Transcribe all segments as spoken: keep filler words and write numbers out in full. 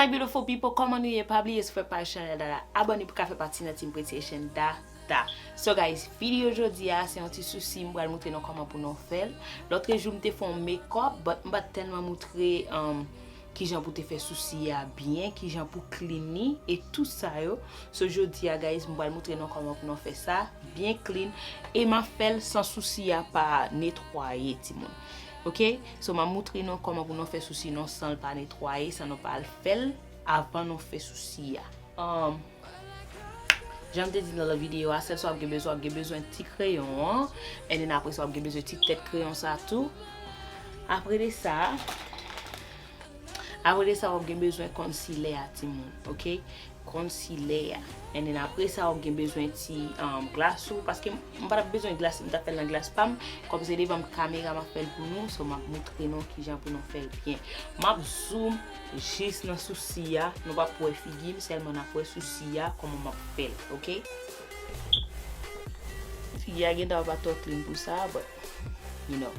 Beautiful people, kòman nou ye? Pa bliye si w fè paj chanèl la, abòne pou ka fè pati nan Team Pretty Haitian Dada. So guys, videyo jodi a se yon ti sousi, m pral moutre nou kòman pou nou fè l. Lòtrejou m te fè yon makeup, but m pa t tèlman moutre, um, kijan pou te fè sousi a byen, kijan pou clean li, e tout sa yo. So jodi a guys, m pral moutre nou kòman pou nou fè sa byen clean, e m ap fè l san sousi a pa netwaye, timoun. Ok? So m ap moutre nou kòman pou nou fè sousi nou san l pa netwaye, san nou pa al fè l avan nou fè sousi a. Um, jan m te di nan lòt videyo a, sèl sa w ap gen bezwen, w ap gen bezwen ti kreyon an, and then apre sa w ap gen bezwen ti tèt kreyon sa tou. Apre de sa, apre de sa w ap gen bezwen concealer a, timoun, ok? Concealer a. And then apre sa w ap gen bezwen ti, um, glas ou, paske m pa t ap bezwen glas, m t ap fè l nan glas pa m. Kòm se devan m kamera m ap fè l pou nou, so m ap moutre nou kijan pou nou fè l byen. M ap zoom jis nan sousi a, nou p ap wè figi m, sèlman n ap wè sousi a, kòman m ap fè l, ok? Figi a gentan pa twò clean pou sa, but, you know,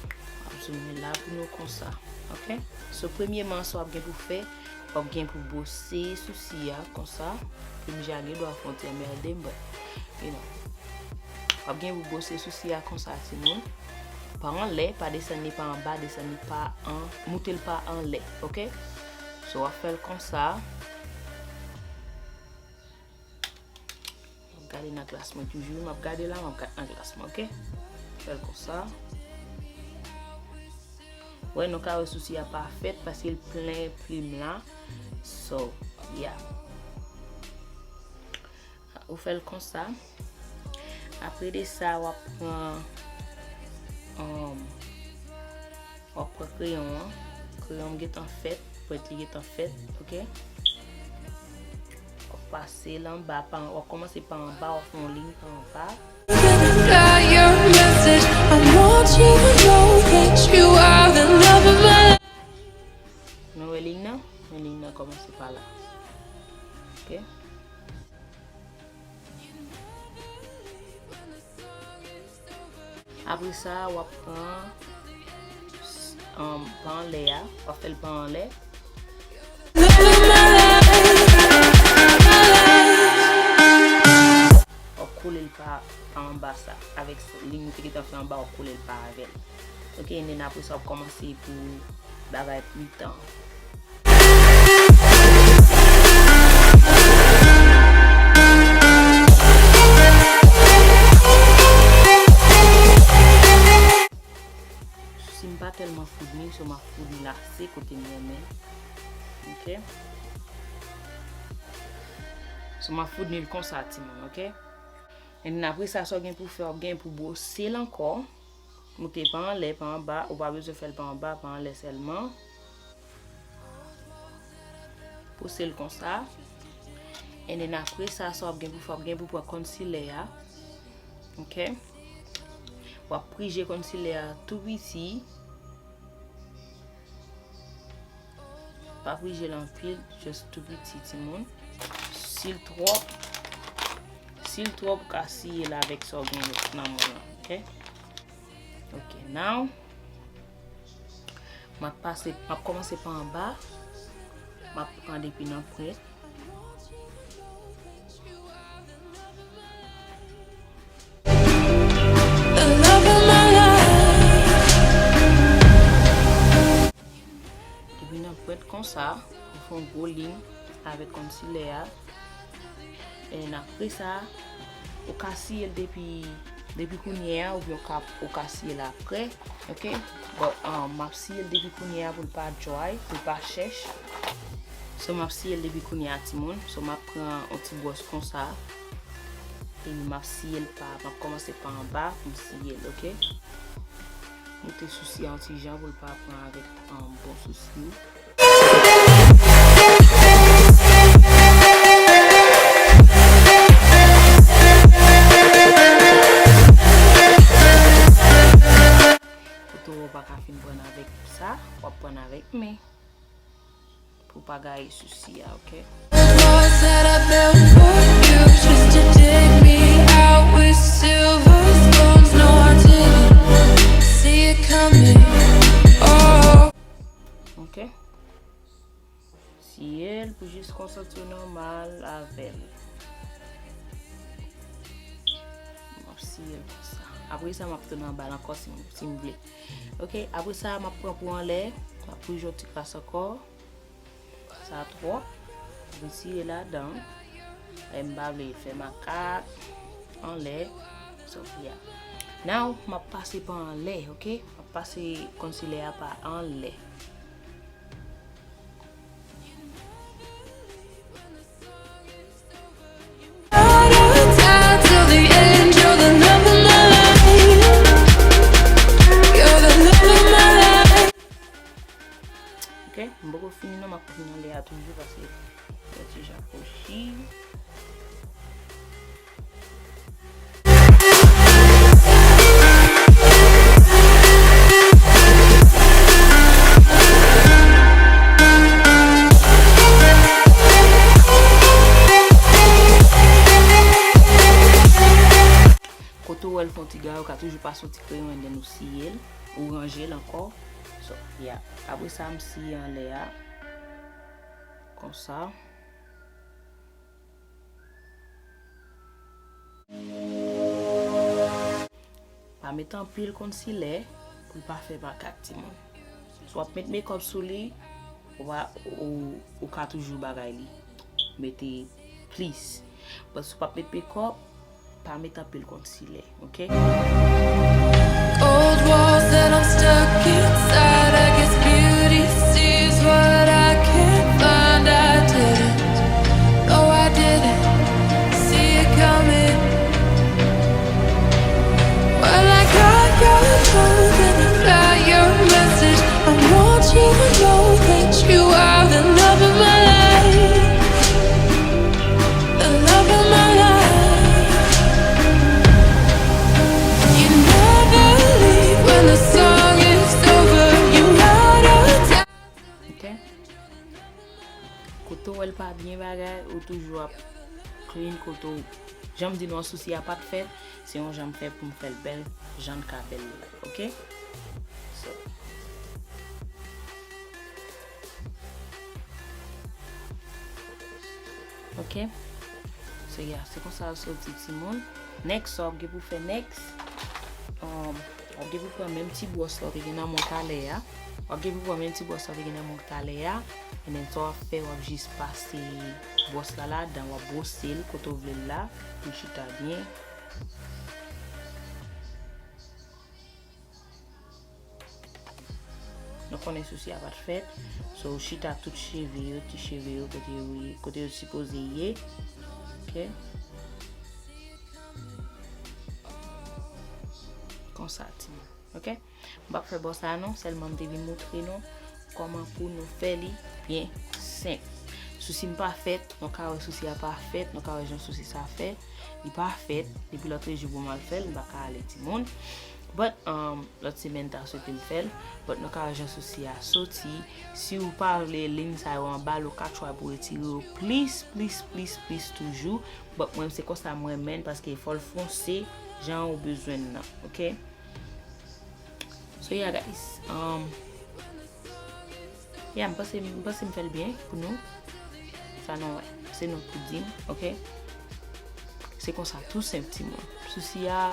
m ap zoome la pou nou konsa, ok? So, premyèman, sa w ap gen pou fè, w ap gen pou bwose sousi a konsa. Ke m ja gen dwa fè yon ti anmède m, but, you know. W ap gen pou bwose sousi a konsa, timoun. Pa anlè, pa desann li pa anba, desann li pa an, moute l pa anlè, ok? So, w ap fè l konsa. M ap gade nan glas mwen toujou. M ap gade la, m ap gade nan glas mwen, ok? Fè l konsa. Wè, nou ka wè sousi a pa fèt paske l plen plim la. So, yeah. Ou fè l konsa. Apre de sa, w ap pran, um, w ap pran kreyon an. Kreyon m gentan fèt, pwent li gentan fèt, ok? W ap pase l anba, pa, w ap kòmanse pa anba, w ap fè yon liy pa anba. Got your message. I want you to know that you are the love of my life. Nou wè liy nan? Men liy nan kòmanse pa la. Ok? Apre sa, w ap pran, um, pa anlè a, w ap fè l pa anlè. W ap kole l pa, pa anba sa. Avèk liy nou te gentan fè anba, w ap kole l pa avè l. Ok, and then apre sa, w ap kòmanse pou bagay mitan. Si m pa tèlman foudni, so m ap foudni la, se kote m renmen. Ok? So m ap foudni l konsa, timoun, ok? And then apre sa, sa w gen pou fè, w ap gen pou bwose l ankò. Moute pa anlè, pa anba, ou pa bezwen fè l pa anba, pa anlè sèlman. Bwose l konsa. And then apre sa, sa w ap gen pou fè, w ap gen pou pran concealer a. Ok? W ap prije concealer a tou piti. Pa prije l anpil, just tou piti, timoun. Si l twòp, si l twòp, ou ka siye l avèk sa w gen nan men w lan, ok? Ok, now, m ap pase, m ap kòmanse pa anba, m ap pran depi nan pwent. The love of my life. Depi nan pwent konsa, ou fè yon gwo liy avèk concealer a. And apre sa, ou ka siye l depi, depi kounye a, oubyen ou ka, ou ka siye l apre, ok? But, um, m ap siye l depi kounye a pou l pa dry, pou l pa chèch. So, m ap siye l depi kounye a, timoun. So, m ap pran yon ti bwòs konsa. E m ap siye l pa, m ap kòmanse pa anba pou m siye l, ok? Moute sousi a yon ti jan pou l pa pran avèk, um, bon sousi. Kote w pa ka fin pran avèk sa, w ap pran avèk men. Pou pa gaye sousi a, ok? The thoughts that I felt for you just to take me out with silver spoons. No, I didn't see it coming. Oh. Ok. Santi w nòmal avè l. M ap siye l konsa. Apre sa, m ap tounen anba l ankò si m, si m vle. Ok, apre sa, m ap pran pou anlè. M ap pran yon ti kras ankò. Sa twòp. Retire ladan. E m pa vle fè makak anlè. So, yeah. Now, m ap pase pa anlè, ok? M ap pase concealer a pa anlè. Ok, m poko fini non, m ap fini anlè a toujou paske yon ti jan kwochi. Kote w wè l fè yon ti gare, ou ka toujou pase yon ti kreyon and then ou siye l, ou ranje l ankò. So, yeah. Apre sa, m siye anlè a. Konsa. Pa met anpil concealer pou l pa fè makak timoun. Si w ap met makeup sou li, ou pa, ou, ou ka toujou bagay li. Mete plis. But si w p ap met makeup, pa met anpil concealer, ok? Cold walls that I'm stuck inside. I guess beauty sees what I can't find. I didn't, no, I didn't see it coming. Well, I got your love and I got your message. I want you to know that you are the love of my life. The love of my life. You never leave when the song is over. You ride or die. Ok. Kote w wè l pa byen bagay, ou toujou ap clean kote w. Jan m di nou an, sousi a pa t fèt, se yon jan m fè pou m fè l bèl, jan l ka bèl la, ok? So. Ok? So, yeah, se konsa l soti, timoun. Next, sa w ap gen pou fè next, um, w ap gen pou pran menm ti bwòs la w te gen nan men w talè a. W ap gen pou pran menm ti bwòs la w te gen nan men w talè a. And then, sa w ap fè, w ap jis pase bwòs la ladan, w ap bwose l kote w vle l la, pou l chita byen. Nou konnen sousi a pa t fèt. So, chita tout cheve yo, ti cheve yo, kote yo ye, kote yo sipoze ye. Ok? Konsa, timoun. Ok? M p ap fè bò sa a non, sèlman m te vin montre nou kòman pou nou fè li byen senp. Sousi m pa fèt, nou ka wè sousi a pa fèt, nou ka wè jan sousi sa fèt. Li pa fèt, depi lòtrejou pou m al fè l, m pa ka ale timoun. But, um, lòt semèn ta swete m fè l. But nou ka wè jan sousi a soti. Si w pa vle liy sa yo anba l, ou ka try pou retire yo plis, plis, plis, plis toujou. But mwen, se konsa m renmen l, paske fò l fonse jan ou bezwen l nan, ok? So, yeah, guys. Um, yeah, m panse, m panse m fè l byen pou nou. Sa nou wè. Se nou pou di m, ok? Se konsa, tou senp, timoun. Sousi a,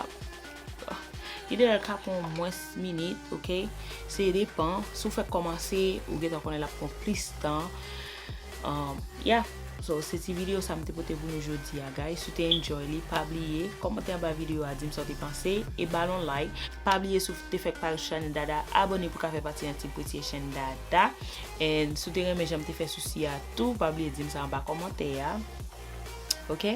kite l ka pran mwens minit, ok? Se depan. Si w fèk kòmanse, ou gentan konnen l ap pran plis tan. Um, yeah. So, se ti videyo sa m te pote pou nou jodi a, guys. Si w te enjoy li, pa bliye kòmante anba videyo a, di m sa w te panse, e ba l yon like. Pa bliye, si w te fèk pa sou chanèl Dada, abòne pou w ka fè pati nan Team Pretty Asian Dada. And si w te renmen jan m te fè sousi a tou, pa bliye di m sa anba kòmantè a. Ok?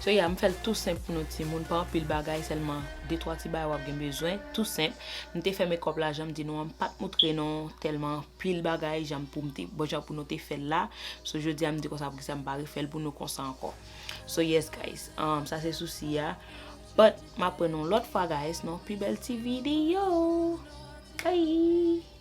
So, yeah, m fè l tou senp pou nou timoun, pa anpil bagay, sèlman de twa ti bagay w ap gen bezwen, tou senp. M te fè makeup la, jan m di nou an, m pa t montre nou tèlman anpil bagay, jan pou m te, bon, jan pou nou te fè l la. So, jodi a, m di konsa, poukisa m pa refè l pou nou konsa ankò. So, yes, guys, um, sa se sousi a. But, m ap wè nou lòt fwa, guys, nan pi bèl ti videyo. Bye!